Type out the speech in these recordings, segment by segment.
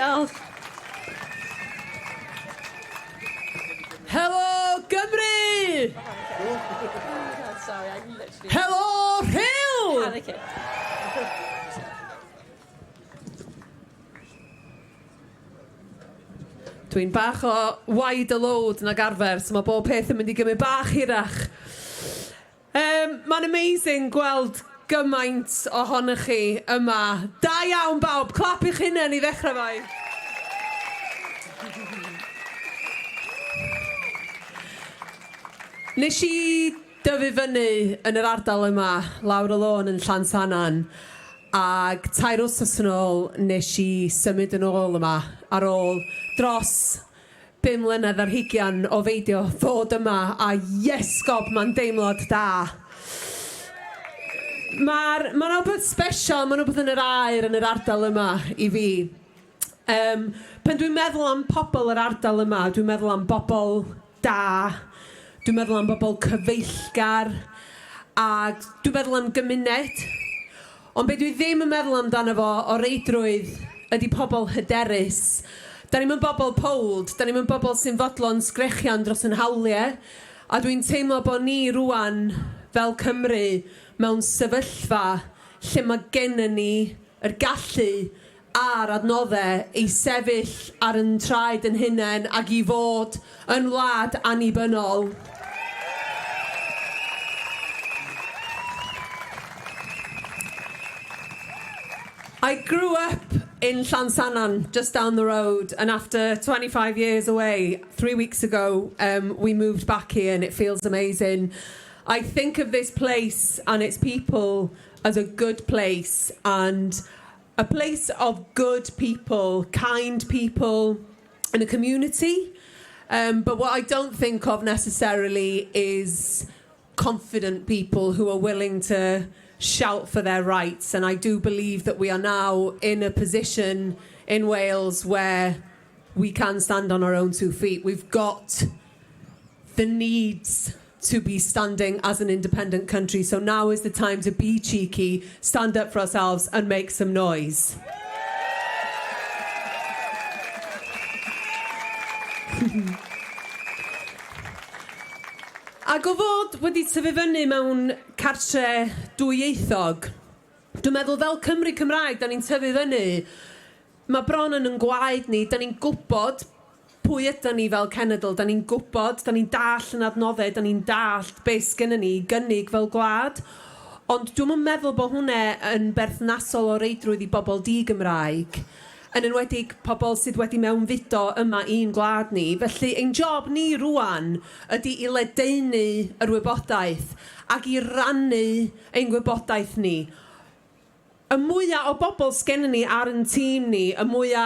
Diolch. Helo Gymru! Sorry, I'm literally Helo Rhyl! panicking. Dwi'n bach o wide load nag arfer, so mae bob peth yn mynd i gymryd bach hirach. Um, Mae'n amazing gweld gymaint ohonych chi yma. Da iawn bawb, clap i'ch hunain i ddechrau fai. Nes i dyfu fyny yn yr ardal yma, lawr y lôn yn Llansannan, ac tair wsos yn ôl nes i symud yn ôl yma ar ôl dros bum mlynedd ar hugian o feidio fod yma a iesgob mae'n deimlad da. Mae'r ma rhywbeth special, mae'n rhywbeth yn yr aer yn yr ardal yma i fi. Um, pan dwi'n meddwl am pobl yr ardal yma, dwi'n meddwl am bobl da, dwi'n meddwl am bobl cyfeillgar, a dwi'n meddwl am gymuned. Ond be dwi ddim yn meddwl amdano fo o reidrwydd ydy pobl hyderus. Da ni'm yn bobl pold, da ni'm yn bobl sy'n fodlon sgrechian dros yn hawliau, a dwi'n teimlo bod ni rŵan, fel Cymru, mewn sefyllfa lle mae gennyn ni yr gallu a'r adnoddau i sefyll ar yn traed yn hunain ac i fod yn wlad annibynnol. I grew up in Llansannan, just down the road, and after 25 years away, 3 weeks ago, we moved back here and it feels amazing. I think of this place and its people as a good place and a place of good people, kind people, and a community. But what I don't think of necessarily is confident people who are willing to shout for their rights. And I do believe that we are now in a position in Wales where we can stand on our own two feet. We've got the needs to be standing as an independent country. So now is the time to be cheeky, stand up for ourselves and make some noise. Ac o fod wedi tyfu fyny mewn cartre dwyieithog, dwi'n meddwl fel Cymry Cymraeg, da ni'n tyfu fyny, mae bron yn yn gwaed ni, da ni'n gwybod pwy ydan ni fel cenedl, da ni'n gwybod, da ni'n dallt yn adnoddau, da ni'n dallt be sgynnon ni i gynnig fel gwlad. Ond dwi'm yn meddwl bod hwnna yn berthnasol o reidrwydd i bobl di-Gymraeg, yn enwedig pobl sydd wedi mewnfudo yma i'n gwlad ni. Felly ein job ni rŵan ydy i ledaenu yr wybodaeth ac i rannu ein gwybodaeth ni. Y mwya o bobl sgennyn ni ar yn tîm ni, y mwya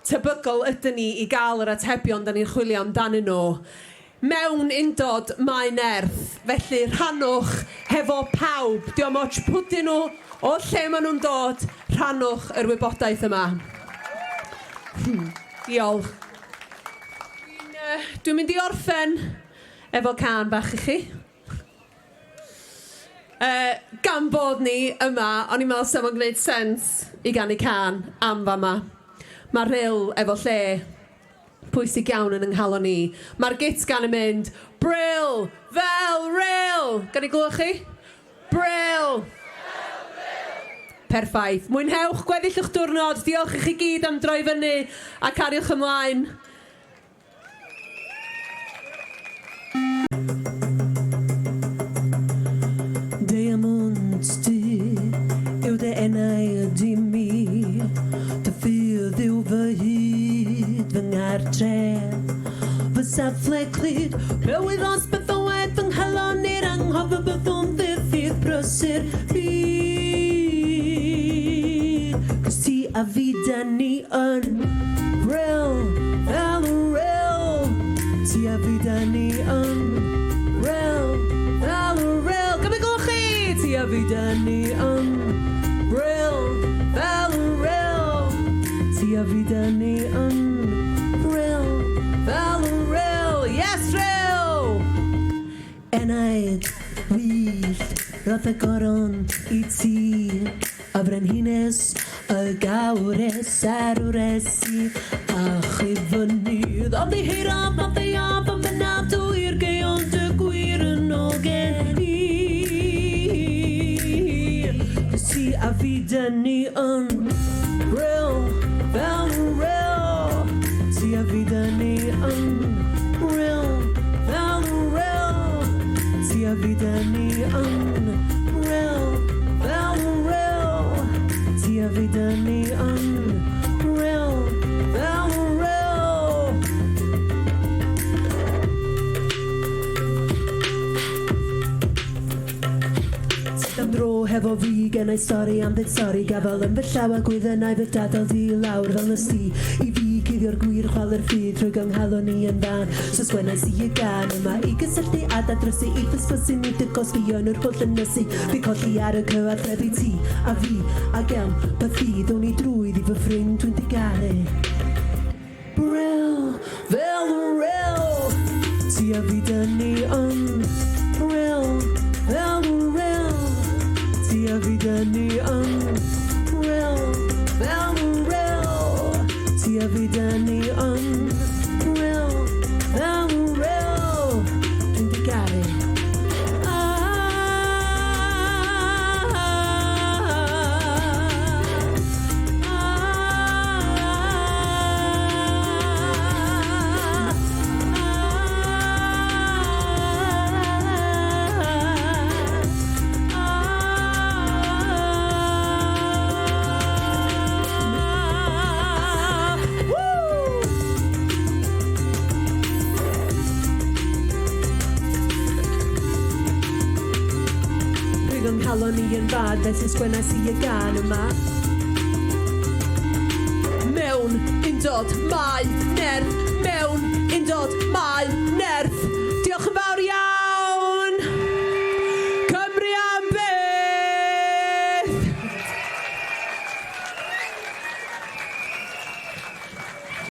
tebygol ydyn ni i gael yr atebion da ni'n chwilio amdanyn nhw. Mewn undod mae nerth, felly rhannwch hefo pawb, dio'm ots pw dyn nhw, o lle maen nhw'n dod, rhannwch yr wybodaeth yma. Diolch. Dwi'n uh, dwi mynd i orffen efo cân bach i chi. Uh, gan bod ni yma, o'n i'n meddwl sa fo'n gwneud sens i ganu cân am fama. Mae Rhyl efo lle pwysig iawn yn 'y nghalon i. Mae'r gytgan yn mynd, Bril, fel Rhyl! Gawn ni glywed chi? Bril! Fel Rhyl! Perffaith. Mwynhewch gweddill eich diwrnod. Diolch i chi gyd am droi fyny a cariwch ymlaen. Diamond du yw dy enaid i mi, Dy ffydd yw fy hyd, fy nghartref, Fy safle clyd. Pe wyddons beth oedd fy nghalon i'r anghof y byddwn fyth i'r prysur byd. Cos ti a fi da ni yn real, fel y real. Ti a fi da ni yn real, fel y real. Gymryd glwch chi! Ti a fi da ni yn real, fel y real. Ti a fi da ni yn real, fel y real. Yes, real! Enaid wyllt, roth y goron i ti, y frenhines. Y gawres a'r wres i achub fynydd. Ymddiheuraf na ddeuaf am bennaf dwy'r gei ond y gwir yn ôl gen i. Cos ti a fi dyn ni yn real, fel real. Ti a fi dyn ni yn real, fel real. Ti a fi dyn ni yn real, fel real. Ti a fi dyn ni yn real, fel real. Tyd am dro hefo fi, gennai stori am ddweud sori. Gafel yn fy llaw a gwyddynau fy dadael di lawr fel nes ti. I fi cuddio'r gwir chwalu'r ffydd trwy gynghalon i yn fan. So sgwennais i y gân yma i gysylltu a dadrysu i ddysbysu ni dy gosbi yn yr holl ynysu. Fi colli ar y cyfathrebu ti a fi ag empathi. Ddown i drwydd i fy ffrind dwi'n digaru. Bril, fel real. Ti a fi dyn ni yn real, fel real. Ti a fi dyn ni yn real, fel real. Ti a fi dyn ni yn real, fel real. Dwi'n digaru. Woo! Rwyg yng nghalon i yn fad, felly sgwennais i y gân yma. Mewn undod mae nerth. Mewn undod mae nerth. Diolch yn fawr iawn. Cymru am byth!